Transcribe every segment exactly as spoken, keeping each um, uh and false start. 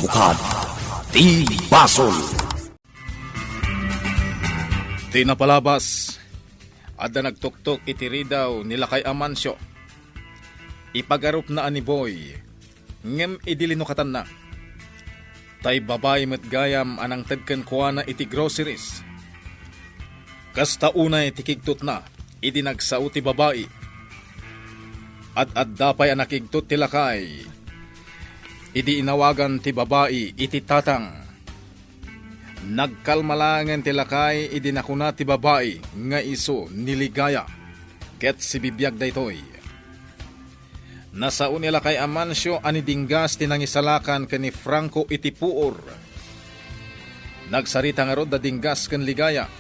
Katukad ti basol. Ti napalabas, adda nagtuktok iti ridaw ni Lakay Amancio. Ipagarupna a ni Boy, ngem idi linukatanna, tay babai met gayam a nangted kenkuana iti groceries. Kasta unay ti kigtotna idi nagsao ti babai. Ad-adda pay a nakigtot ti lakay idi inawagan ti babai iti tatang. Nagkalma laengen ti lakay idi nakuna ti babai nga isu ni Ligaya, ket sibibiag daytoy. Nasao ni Lakay Amancio a ni Dinggas ti nangisalakan ken ni Franco iti puor. Nagsarita ngarud da Dinggas ken Ligaya,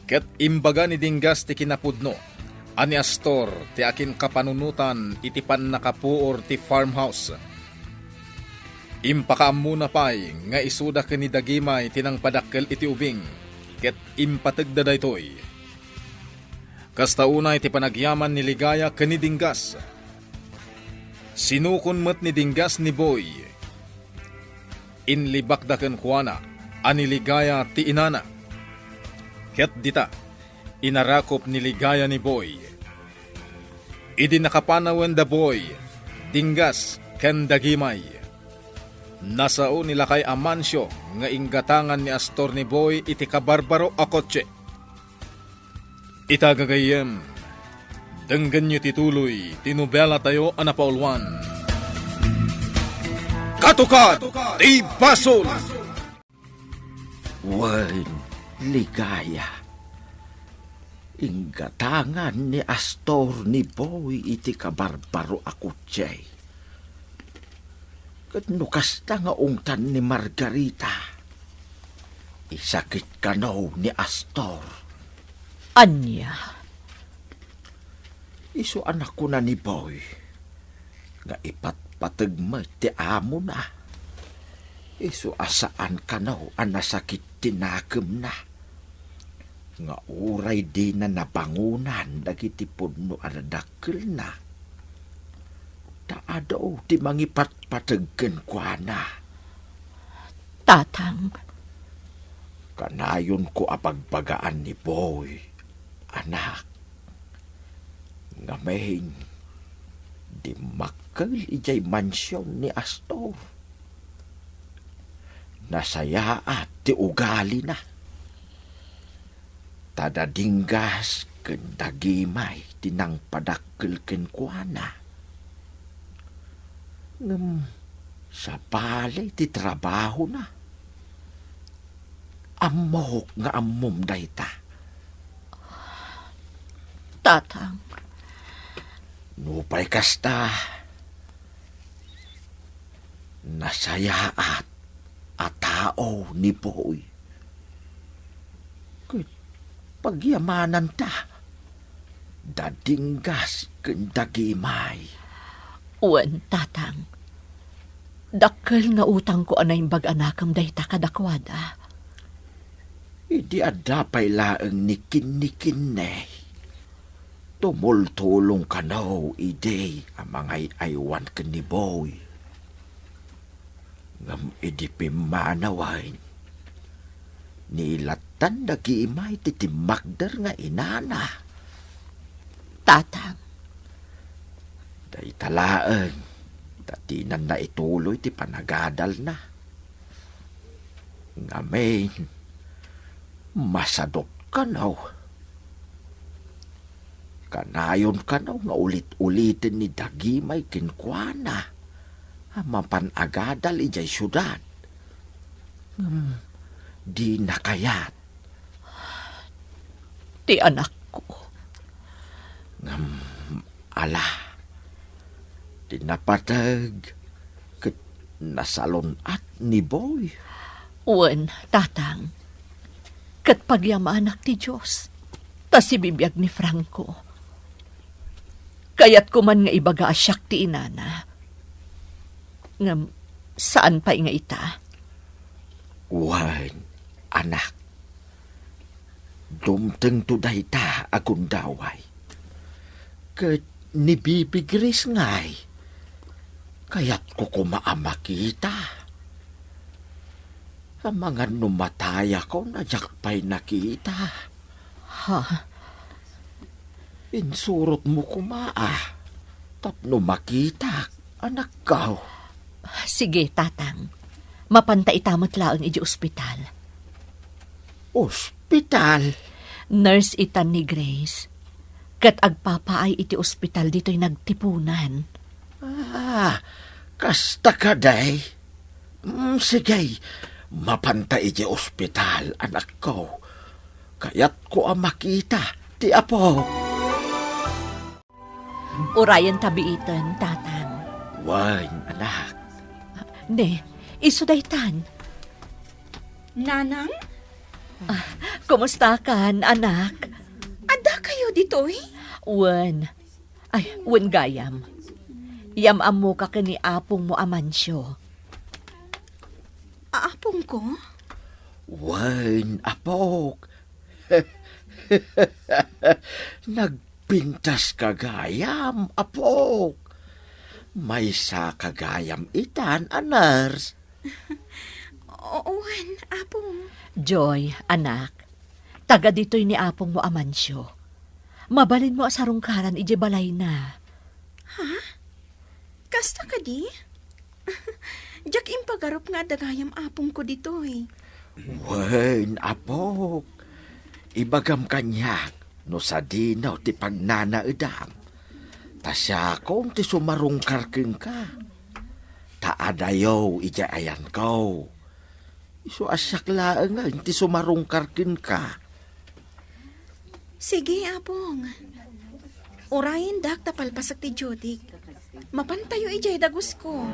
ket imbaga ni Dinggas ti kinapudno a ni Astor ti akinkapanunotan iti pannakapuor ti farmhouse. Impakaammona pay nga isuda ken ni Dagimay ti nangpadakkel iti ubing, ket impategda daytoy. Kasta unay ti panagyaman ni Ligaya ken ni Dinggas. Sinukon met ni Dinggas ni Boy. Inlibakda kenkuana a ni Ligaya ti inana. Ket dita, inarakop ni Ligaya ni Boy. Idi nakapanawen da Boy, Dinggas, ken Dagimay, nasao ni Lakay Amancio nga inggatangan ni Astor ni Boy iti kabarbaro a kotse. Ita gagayyem, denggenyo ti tuloy ti nobelatayo a napauluan. Katukad ti Basol! Wen, Ligaya, inggatangan ni Astor ni Boy iti kabarbaro a kotse. Ket no kasta nga ungtan ni Margarita, isakit kano ni Astor. Ania? Isu a nakuna ni Boy nga ipatpateg met ti amona. Isu a saan kano a nasakit ti nakemna. Nga uray dina nabangonan dagiti pudno a dadakkelna, ta adu ti mangipatpateg kenkuana. Tatang. Kanayonko a bagbagaan ni Boy, anak. Ngamin, dimmakkel idiay mansion ni Astor. Nasayaat ti ugalina. Ta da Dinggas ken da Gimay ti nangpadakkel kenkuana. Ngem sabali ti trabahona. Ammok nga ammom dayta. Tatang. Nupay kasta, nasayaat a tao ni Boy. Ket pagyamananta, da Dinggas ken da Gimay. Wen, Tatang. Dakkel nga utangko a naimbag a nakem dayta kadakuada. Idi adda pay laeng ni Kinnikinne, tumultulong kano idi a mangay-aywan ken ni Boy. Ngem idi pimmanawen, nilattan da Gimay ti timmagder nga inana. Tatang. Dayta laeng, ta dinan naituloy ti panagadalna. Ngamin, masadut kano. Kanayon kano nga ulit-uliten ni da Gimay kenkuana a mapan agadal idiay siudad. Ngem dina kayat. Ti anakko. Ngem ala, ti napateg ket nasalun-at ni Boy. Wen, Tatang. Ket pagyamanak ti Dios, ta sibibiag ni Franco. Kayatko man nga ibaga a siak ti inana. Ngem saan pay nga ita? Wen, anak. Dumtengto dayta a gundaway. Ket ni Bibi Grace ngay, kayatko koma a makita. Amangan no matayakon a diak pay nakita. Ha? Insurotmo koma, a, tapno makitak, anakko. Sige, Tatang. Mapanta ita met laeng iti ospital. Ospital? Nurse itan ni Grace. Ket agpapaay iti ospital ditoy nagtipunan. Ah, kasta kadi? Mm, sige, mapanta iti ospital, anakko. Kayatko a makita ti apo. Urayenta biiten, Tatang. Wen, anak. Ne, isu daytan. Nanang? Ah, kumustakan, anak? Addakayo ditoy? Wen. Ay, wen gayam. Yam-ammoka ken ni apongmo a Mancio. Aapongko? Wen, apok. Nagpintaska gayam, apok. Maysaka gayam itan a nurse. O-, wen, apong. Joy, anak, taga ditoy ni apongmo a Mancio. Mabalinmo a sarungkaran idiay balayna. Ha? Kasta kadi? Diak impagarup nga adda gayam apongko ditoy. Wen, apok. Ibagam kaniak no sadino ti pagnanaedam. Ta siakon ti sumarungkar kenka. Ta adayo idiay ayanko. Isu a siak laengen ti sumarungkar kenka. Sige, apong. Urayendak ta palpasek ti duty. Mapantayo idiay dagusko.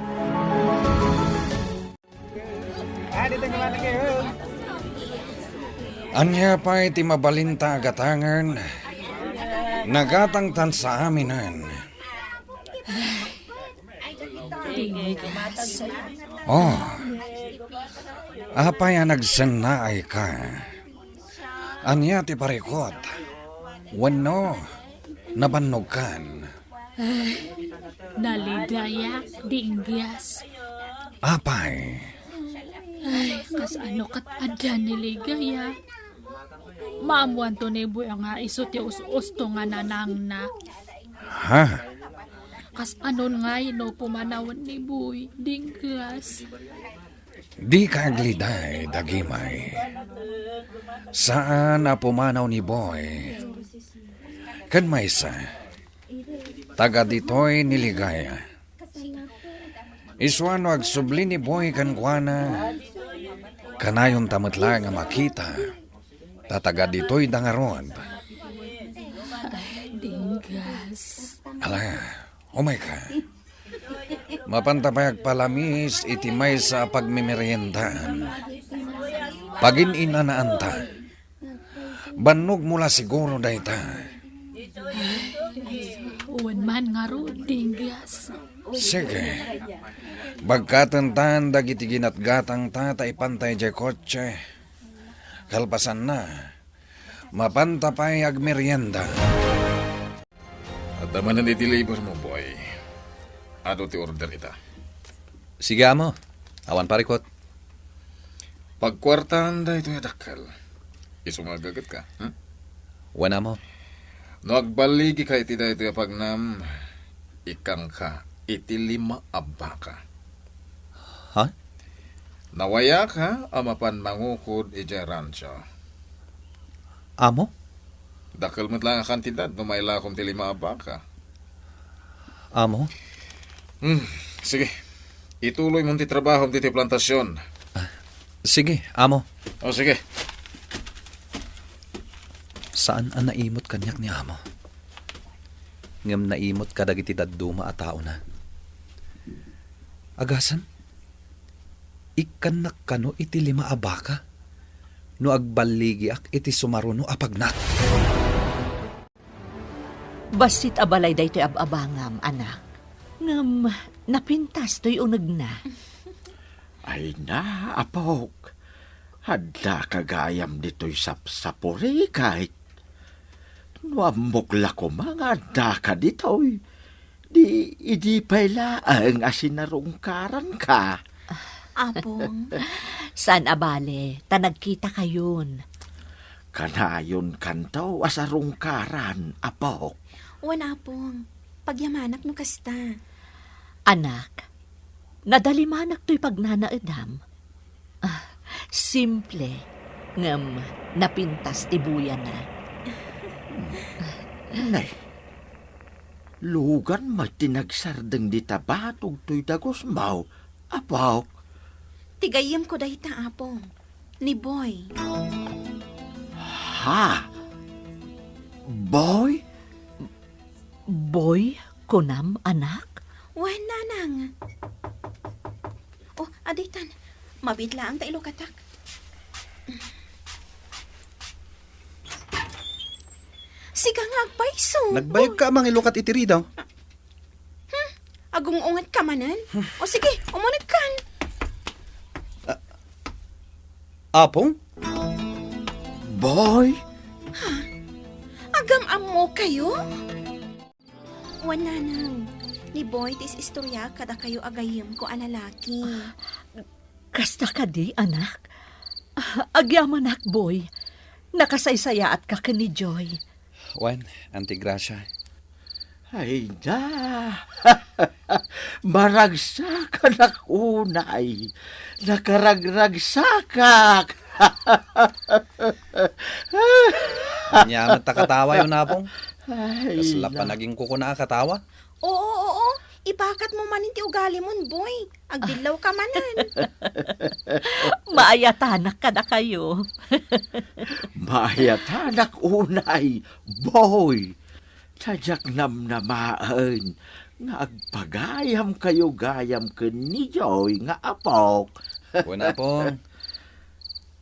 Ania pay ti mabalinta a gatangen? Nagatangtan sa aminen. Tingas. Oh. Apay a nagsennaayka? Ania ti parikut? Wenno, nabannogkan? Ay, naligayak, Dinggias. Apay? Ay, kasano ket adda ni Ligaya? Maammoanto ni Boy nga isu ti us-usto nga nanangna. Ha? Kasanon ngay no pumanawen ni Boy, Dinggias? Dika agliday, Dagimay. Saan a pumanaw ni Boy. Ken maysa, taga ditoy ni Ligaya. Isuna no agsubli ni Boy kenkuana, kanayonta met laeng a makita, ta taga ditoyda ngarud. Ay, Dinggias. Ala, umayka. Mapanta pay agpalamis iti maysa a pagmemeriendaan. Pagin-inanaanta. Bannogmo la siguro dayta. Wen man ngarud, Dinggias. Sige. Bagkatentan dagiti ginatgatangta ta ipanta idiay kotse. Kalpasanna, mapanta pay agmerienda. Adda manen i-deliver mo, boy. Adu ti order ita. Sige, amo. Awan parikut. Pagkuartaan daytoy a dakkel. Isu nga aggagetka, hmm? Wen, amo. No agballigika iti daytoy a pagnam, ikkangka iti lima a baka. Ha? Nawayaka a mapan mangukod idiay rancho. Amo? Dakkel met laeng a kantidad no mailakom ti lima a baka. Amo? Hmm, sige. Ituloy mo ti trabahom ditoy plantasion. Ah, sige, amo. O, sige. Saan a naimut kaniak ni amo. Ngem naimut kadagiti dadduma a taona. Agasem, ikkannak kano iti lima a baka no agballigiak iti sumaruno a pagnat. Bassit a balay daytoy ab-abangam, anak. Ngem napintas toy unegna. Ay na, apok. Addaka gayam ditoy sapsapuri, kay no ammok la koma nga addaka ditoy, di idi pay laeng a sinarungkaranka. Apong. Saan a bale, ta nagkitakayon. Kanayonkanto a sarungkaran, apok. Wen, Apong. Pagyamanak no kasta. Anak, nadalimanak toy pagnanaedam. Ah, simple, ngem napintas ti buyana. Nay, lugan met ti nagsardeng dita batog toy dagusmaw, apok. Ti gayyemko dayta, Apong. Ni Boy. Ha? Boy? Boy, kunam, anak? Wen, nanang. Oh, adaytan. Mabiit laeng ta ilukatak. Sika nga agpayso. Nagbayag ka a mangilukat iti ridaw. Hmm? Agung-unget ka manen? O sige, umuneg kan. Apong? Boy? Ha? Agam-ammo kayo? Wen, nanang. Ni Boy ti is-istorya kadakayo a gayyemko a lalaki. Kasta kadi, anak? Agyamanak, Boy. Nakasaysayaatka ken ni Joy. Wen, Auntie Gracia. Ay da. Maragsakanak unay. Nakaragragsakak. Ania met ta katawayo, Apong? Ay, kasla na. Panagingkukuna a katawa? Oo, oo. Ipakatmo manen ti ugalimon, Boy. Agdillaw ka manen. Maayatanak kadakayo. Maayatanak unay, Boy. Ta diak namnamaen nga agpagayamkayo gayam ken ni Joy nga apok. Wen, Apong.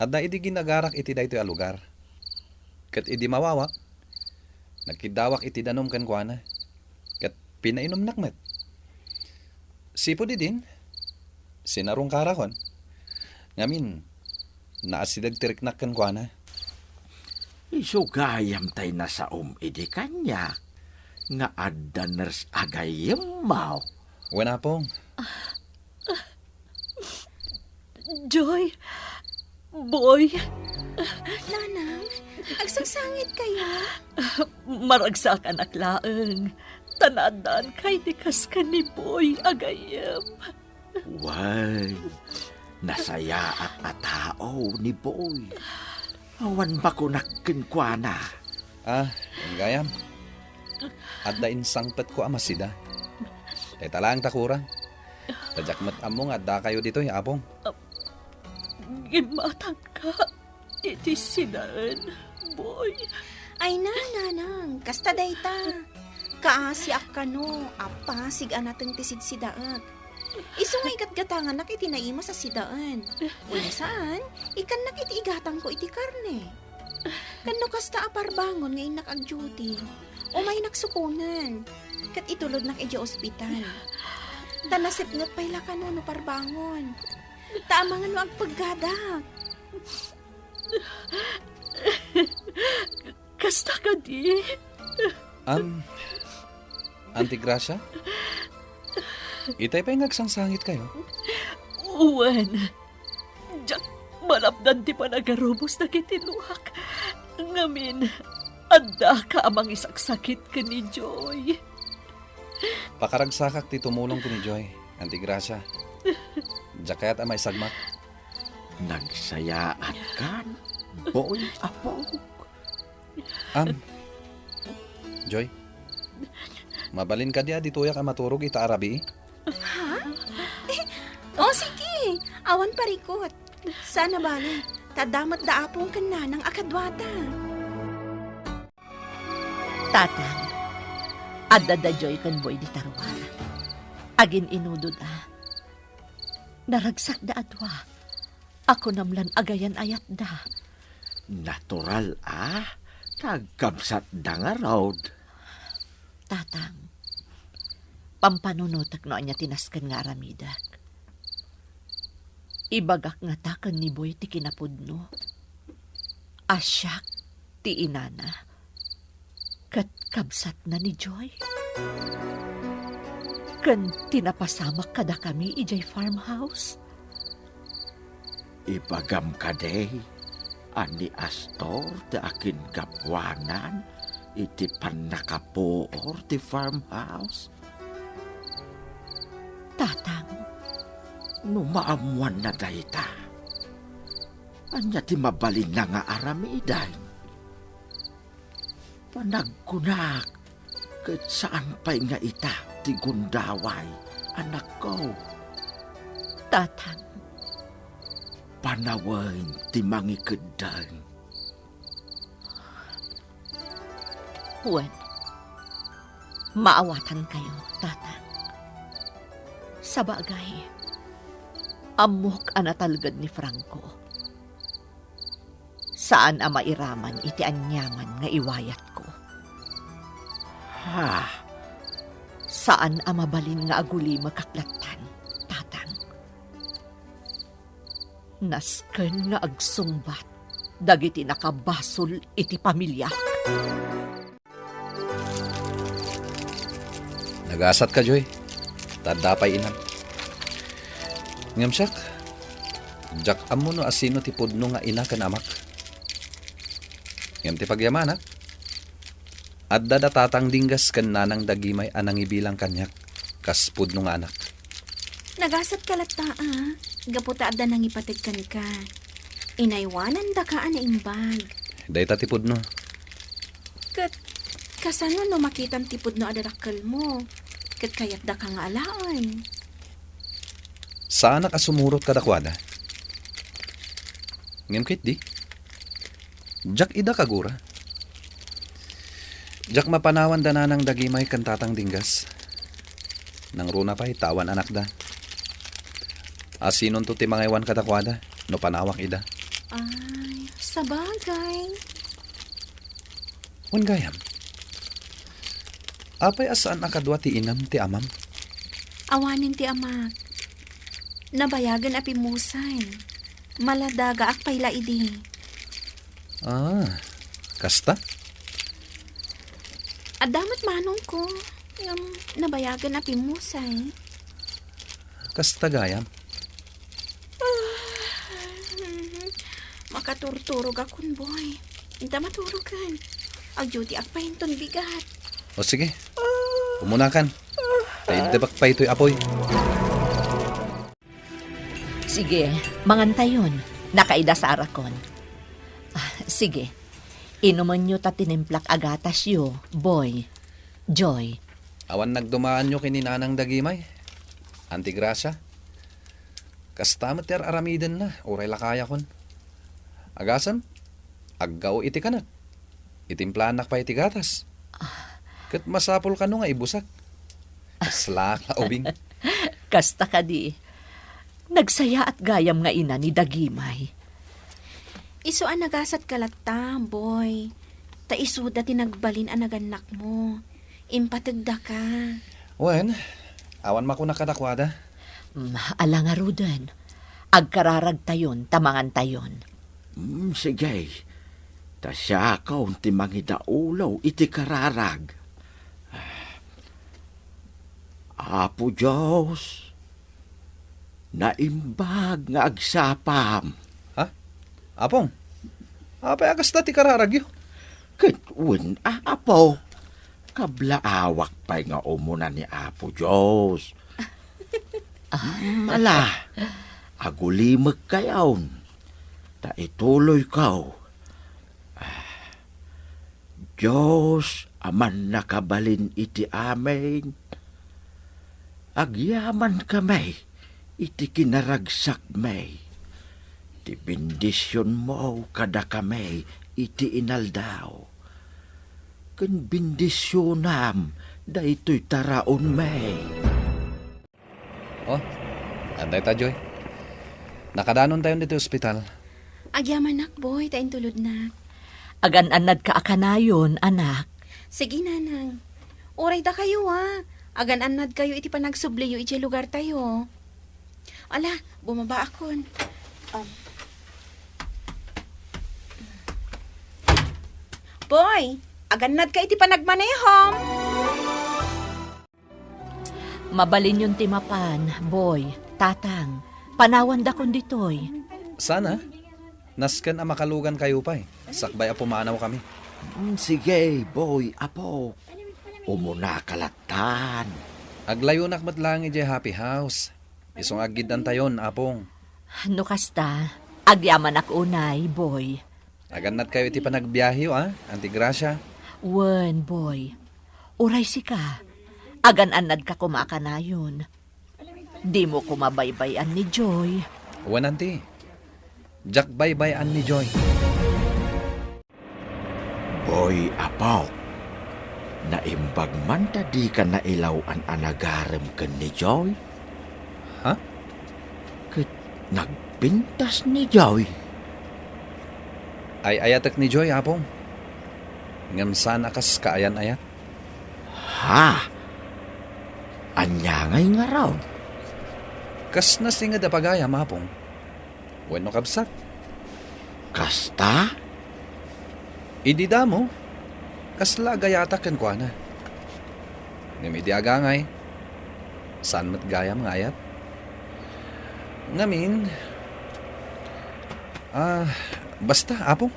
Adda idi ginagarak iti daytoy a lugar. Ket idi mawawak, nagkiddawak iti danum kenkuana. Ket pinainumnak met. Sipud idin, sinarungkarakon. Ngamin, naasideg ti riknak kenkuana. Isu gayam tay nasaom idi kaniak nga adda nurse a gayyemmo. Wen, Apong. Joy, Boy. Nanang, agsangsangit kayo? Maragsakanak laeng. Ta naaddaan kay ti kas ken ni Boy a gayyem. Wen, nasayaat a tao ni Boy. Awan makunak kenkuana. Ah, gayam. Adda insangpetko a masida. Dayta laeng ta kurang. Ta diak met ammo nga addakayo ditoy, Apong. Gimmatangka iti sidaen, Boy. Ay na, nanang, kasta dayta. Kaasiak kano, apasig a nateng ti sidsidaek. Isu nga igatgatanganak iti naimas a sidaen. Wenno saan, ikannak iti igatangko iti karne. Ken no kasta a parbangon nga innak agduty, umaynak sukonen, ket itulodnak idiay ospital. Ta nasipnget pay la kano no parbangon. Ta amangan no agpeggadak. Kasta kadi? Am, Auntie Gracia? Itay pay nga agsangsangitkayo? Wen, diak malapdan ti panagarubos dagiti luak. Ngamin, addaka a mangisaksakit ken ni Joy. Pakaragsakak ti tumulong ken ni Joy, Auntie Gracia. Diak kayat a maisagmak. Nagsayaatkan, Boy, apok. Am, Joy, mabalin kadi a ditoyak a maturog ita a rabii? Ha? Eh, o, sige. Awan parikot. Saan a bale, ta adda met da Apong ken Nanang a kaduata. Tatang, adda da Joy ken Boy dita ruar. Agin-inudod a. Naragsakda a dua. Akunam lan agayan-ayatda. Natural a, ta agkabsatda ngarud. Tatang, pampanunotek no ania ti nasken nga aramidek. Ibagak ngata ken ni Boy ti kinapudno a siak ti inana ket kabsatna ni Joy. Ken ti napasamak kadakami idiay farmhouse. Ibagam kadi a ni Astor ti akingapuanan iti pannakapuor ti farmhouse? Tatang, no maammoanna dayta, ania ti mabalinna nga aramiden? Panagkunak, ket saan pay nga ita ti gundaway, anakko. Tatang. Panawen ti mangikeddeng. Wen, maawatankayo, Tatang. Sabagay, ammok a natalged ni Franco. Saan a mairaman iti aniaman nga iwayatko. Ha? Saan a mabalin nga agulimekak lattan, Tatang. Nasken nga agsungbat dagiti nakabasol iti pamiliak. Nagasat ka, Joy. Ta adda pay inam. Ngem siak, diak ammo no asino ti pudno nga ina ken amak. Ngem ti pagyamanak, adda da Tatang Dinggas ken Nanang Dagimay a nangibilang kaniak kas pudno nga anak. Nagasat ka latta, a, gapu ta adda nangipateg kenka. Inaywanandaka a naimbag. Dayta ti pudno. Ket kasano no makitam ti pudno a dadakkelmo? Ket kayatdaka nga alaen. Saanak a sumurot kadakuada. Ngem ketdi, diak ida kagura. Diak mapanawan da Nanang Dagimay ken Tatang Dinggas. Nangruna pay ta awan anakda. Asinonto ti mangaywan kadakuada no panawak ida? Ay, sabagay. Wen gayam, apay a saan a kadua ti inam ti amam? Awanen ti amak. Nabayagen a pimmusay. Maladagaak pay la idi. Ah, kasta? Adda met manongko. Ngem nabayagen a pimmusay. Kasta gayam. Makaturturogakon, Boy. Inta maturogen. Agdutiak pay inton bigat. O sige. Umunakan. Ta iddebak pay toy apoy. Sige, mangantayon. Nakaidasarakon. Ah, sige. Inumenyo ta tinimplak a gatasyo, Boy. Joy. Awan nagdumaanyo ken ni Nanang Dagimay? Anti Gracia? Kasta met ti ar-aramidenna, uray lakayakon. Agasem, aggao iti kanek. Itimplaannak pay iti gatas. Ket masapul kano nga ibusak. Kaslaak nga ubing. Kasta kadi. Nagsayaat gayam nga ina ni Dagimay. Isu a nagasat ka latta, Boy. Ta isuda ti nagbalin a nagannakmo. Impategdaka. Wen, awan makunak kadakuada. Mm, ala ngaruden. Agkararagtayon ta mangantayon. Mm, sige. Ta siakon ti mangidaulo iti kararag. Apo Dios, naimbag nga agsapam. Ha? Apong, apay a kasta ti kararagyo? Ket wen a, Apo, kablaawak pay nga umuna ni Apo Dios. Mm, ala, agulimekkayon, ta ituloyko. Dios a mannakabalin iti amin, agyamankami iti kinaragsakmi. Ti bendisionmo kadakami iti inaldaw, ken bendisionam daytoy taraonmi. Oh, adda ita, Joy. Nakadanontayon ditoy ospital. Agyamanak, Boy, ta intulodnak. Agan-annadka a kanayon, anak. Sige, Nanang. Uray dakayo, a. Agan-annadkayo iti panagsubliyo idiay lugartayo. Ala, bumabaakon. Um. Boy, agannadka iti panagmanehom. Mabalinyon ti mapan, Boy, Tatang. Panawandakon ditoy. Sana, nasken a makalugankayo pay, sakbay a pumanawkami. Mm, sige, boy, apo. Umunaka lattan. Aglayonak met laeng idiay Happy House. Isu nga aggiddantayon, Apong. No kasta, agyamanak unay, boy. Agannadkayo iti panagbiaheyo, a, Auntie Gracia? Wen, boy. Uray sika, agan-annadka koma a kanayon. Dimo koma baybay-an ni Joy. Wen, Auntie. Diak baybay-an ni Joy. Boy, apo, naimbag man ta dika nailaw-an a nagarem ken ni Joy? Ha? Ket nagpintas ni Joy. Ay-ayatek ni Joy, Apong. Ngem saan a kas kaayan-ayat. Ha? Ania ngay ngarud? Kas nasinged a pagayam, Apong. Wenno kabsat. Kasta? Idi damo, kasla agayatak kenkuana. Ngem idi agangay, saan met gayam nga ayat. Ngamin, ah, basta, Apong,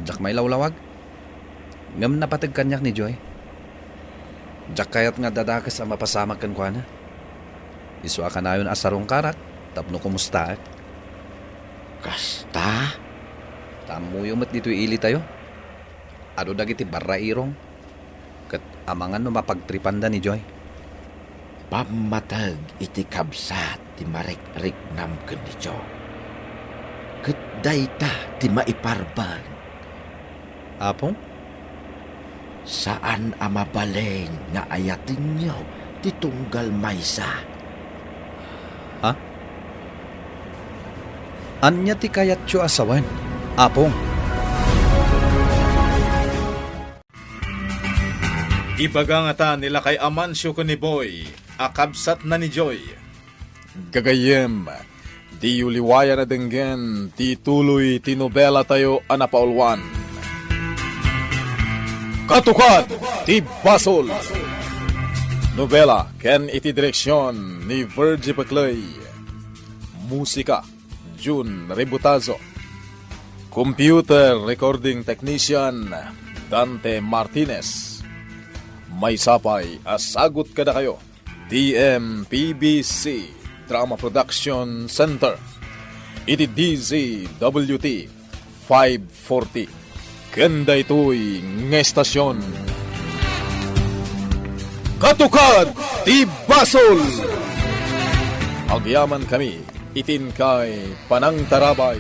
diak mailawlawag. Ngem napateg kaniak ni Joy. Diak kayat nga addadakes a mapasamak kenkuana. Isu a kanayon a sarungkarak tapno kumustaek. Kasta? Ta ammoyo met ditoy ilitayo. Adu dagiti barrairong. Ket amangan no mapagtripanda ni Joy. Pammateg iti kabsat ti marikriknam ken ni Joy. Ket dayta ti maiparbeng. Apong? Saan a mabalin nga ayatenyo ti tunggal maysa. Ha? Ania ti kayatyo a sawen, Apong? Ibaga ngata ni Lakay Amancio ken ni Boy a kabsatna ni Joy. Gagayyem, diyo liwayan a denggen ti ituloy ti nobelatayo a napauluan, Katukad ti Basol. Nobela ken iti direksion ni Virgie Pecley. Musika, Jun Ributazo. Computer recording technician, Dante Martinez. Maysa pay a sagut kadakayo ti M P B C Drama Production Center iti D Z W T five forty. Ken daytoy nga estasion, Katukad ti Basol! Agyamankami iti inkay panangtarabay.